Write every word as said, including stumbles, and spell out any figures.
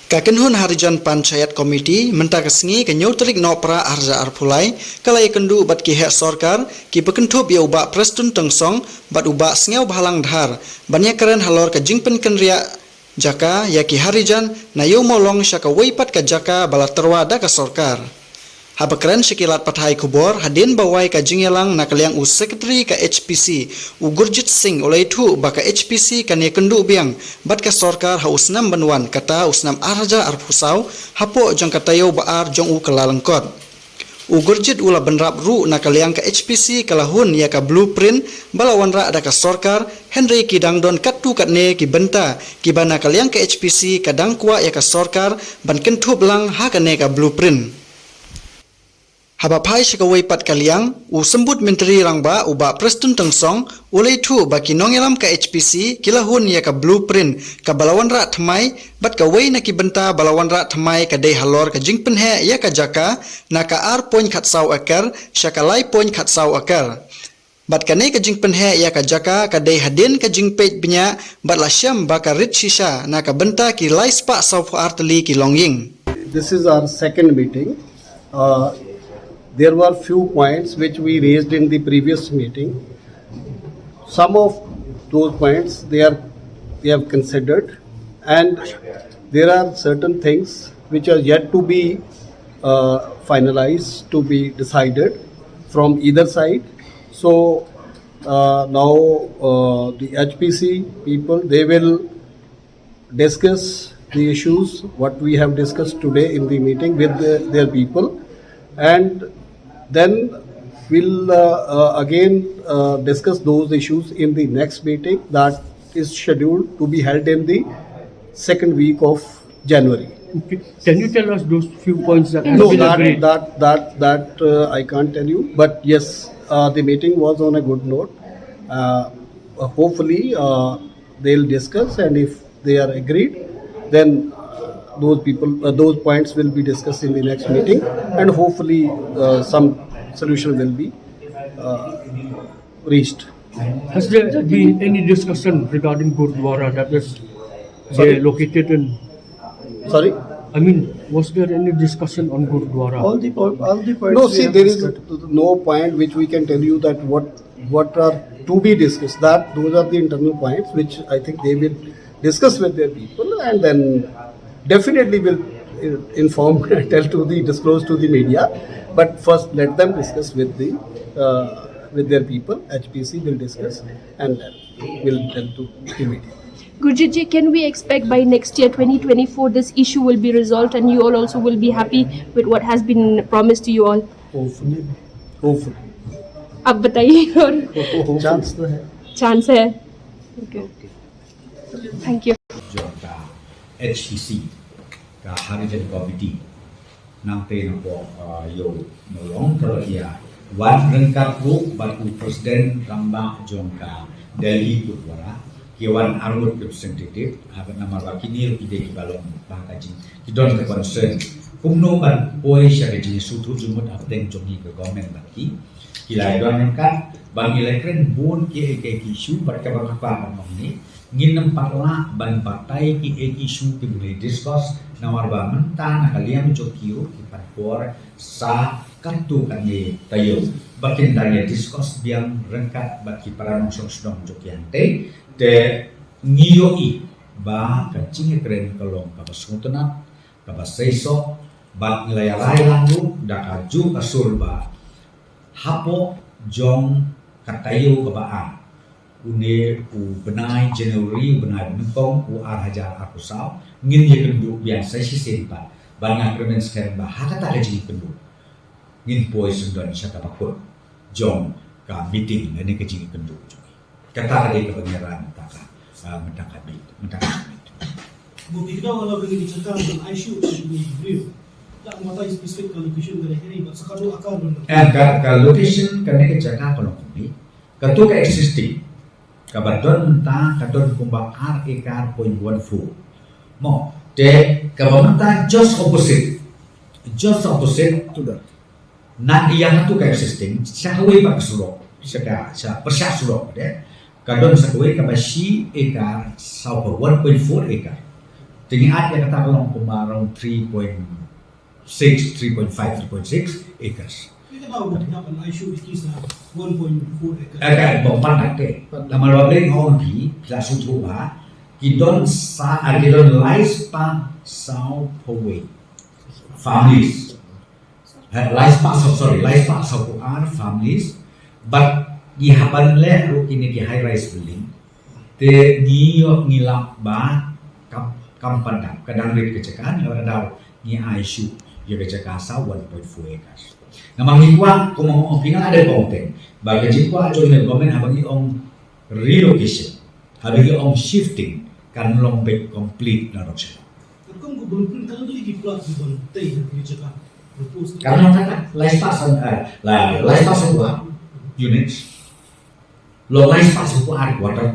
Ka Kynhun Harijan Panchayat Committee mynta ka sngi ka hynñiew tarik Nohprah arhajar arphew lai ka la ïakynduh bad ki heh sorkar kiba kynthup ïa u Bah Prestone Tynsong bad u Bah Sniawbhalang Dhar ban ïakren halor ka jingpynkynriah jaka ïa ki Harijan na Ïew Mawlong sha kawei pat ka jaka ba la tyrwa da ka sorkar. Haba kren sha ki lad pathai khubor hadien ba wai ka jingïalang na ka liang u Secretary ka H P C, u Gurjit Singh u la ïathuh ba ka H P C kan ïakynduh biang bad ka sorkar ha u snem ban wan, kata u snem arhajar arphew saw, hapoh jong ka taïew ba ar jong u kyllalyngkot. U Gurjit u la bynrap ruh na ka liang ka H P C ka la hun ïa ka blueprint ba la wanrah da ka sorkar, hynrei ki dang don katto katne ki bynta kiba na ka liang ka H P C ka dang kwah ïa ka sorkar ban kynthup lang ha kane ka blueprint. Haba phai sha kawei pat ka liang, u Symbud Myntri Rangbah u Bah Prestone Tynsong u la ïathuh ba ki nongïalam ka H P C ki la hun ïa ka blueprint kaba la wanrah thymmai bad kawei na ki bynta ba la wanrah thymmai ka dei halor ka jingpynheh ïa ka jaka na ka ar point khatsaw akar sha ka lai point khatsaw akar. Bad kane ka jingpynheh ïa ka jaka ka dei hadien ka jingpeit bniah bad la shem ba ka rit shisha na ka bynta ki lai spah sawphew ar tylli ki longïing. This is our second meeting. Uh, there were few points which we raised in the previous meeting. Some of those points they are, they have considered, and there are certain things which are yet to be uh, finalized, to be decided from either side. So uh, now uh, the H P C people, they will discuss the issues what we have discussed today in the meeting with the, their people, and then we'll uh, uh, again uh, discuss those issues in the next meeting that is scheduled to be held in the second week of January. Okay. Can you tell us those few points that have No, been that, agreed? that that that uh, I can't tell you. But yes, uh, the meeting was on a good note. Uh, hopefully, uh, they'll discuss, and if they are agreed, then those people, uh, those points will be discussed in the next meeting, and hopefully, uh, some solution will be uh, reached. Has there been any discussion regarding Gurdwara that is Sorry? Located in? Sorry? I mean, was there any discussion on Gurdwara? All the po- all the points. No, we see, have there is discussed. No point which we can tell you that what what are to be discussed. That those are the internal points which I think they will discuss with their people, and then definitely will uh, inform and tell to the disclose to the media. But first, let them discuss with the uh, with their people. H P C will discuss, and then we'll tell to the media. Gurjit ji, can we expect by next year, twenty twenty-four, this issue will be resolved and you all also will be happy with what has been promised to you all? Hopefully. Hopefully. आप बताइए और चांस तो है। चांस है। Okay. Thank you. Jong ka H P C, ka Harijan Committee, nangta na pdeng, uh, Ïew Mawlong ka la ïa wan ryngkat ruh bad u President Rangbah jong ka Delhi Gurdwara, ki wan arngut ki representative, ha, namar ba kine ruh ki dei kiba long ba ka jing, ki don ka concern kumno ban poi sha ka jingsngewthuh jingmut hapdeng jong ngi ka government bad ki. Ki la ïa don ryngkat ba ngi la kren bun kiei kiei ki issue bad kaba kyrpad ban ong ne, ngin ym pat lah ban batai kiei ki issue kiba ngi discuss, namar ba mynta na ka liang jong ki ruh ki pan por sa katto katne taïew ba kin dang ïa discuss biang ryngkat bad ki para nongshong shnong jong ki hangtei. Te ngi ïohi ba ka jingïakren ka long kaba sngewtynnat, kaba seisoh, bad ngi la ïa rai lang ruh da kajuh ka sur ba hapoh jong ka taïew kaba ar, une u bnai January, u bnai ba nyngkong u ar hajar arphew saw, ngin ïakynduh biang sa shisien pat. Bad nga kyrmen skhem ba ha kata ka jingïakynduh ngin poi syndon sha kaba kut jong ka meeting lane ka jingïakynduh jong ngi. Kata ka dei kaba ngi rai mynta ka, ah, mynta ka bit, mynta ka bit. Ba phi kdew halor kane ka jaka ban ai shuh ïa kine ki briew. Tang batai specific ka location ka dei kane bad sa katno akar ban. Eh, ka, ka location kane ka jaka ka long kumne. Kato ka existing kaba don mynta ka don kumba ar acre point one four. Mo, te kaba mynta just opposite. Just opposite. Tuda. Na ïa katu ka existing, sha kawei pat ka surok, sha ka, sha pyrshah surok de, ka don sa kawei kaba shi acre, sa ka one point four acre. Te ngi add ïa kata ka long kumba around three point six, three point five, three point six acres. Ïa kata ba hap ban ai shuh ïa ki sa one point four acre. Acre, bym pat dak te. Namar ba Blei nga ong phi, phi la sngewthuh ba ki don sa, ah, ki don lai spah saw phew wei families. Eh, lai spah saw, sorry, lai spah saw phew ar families. But ki hap ban leh ruh kine ki high rise building. Te ngi ïoh ngi lap ba kam, kam pat dak, ka dang rit ka jaka, ngi la daw ngi ai shuh ïa ka jaka sa one point four acres. Namar ngi kwah, kumba nga ong phi, nga la dep ong te ba ka jingkwah jong ka government haba ngi ong relocation, haba ngi ong shifting, kan long beit complete na dok sha. Kum ka bun pun kan leh ki plot ki bun tei ha ki jaka propose. Kan long kata, lai spah saw, eh, lai, lai spah saw phew ar units. Long lai spah saw phew ar quarter.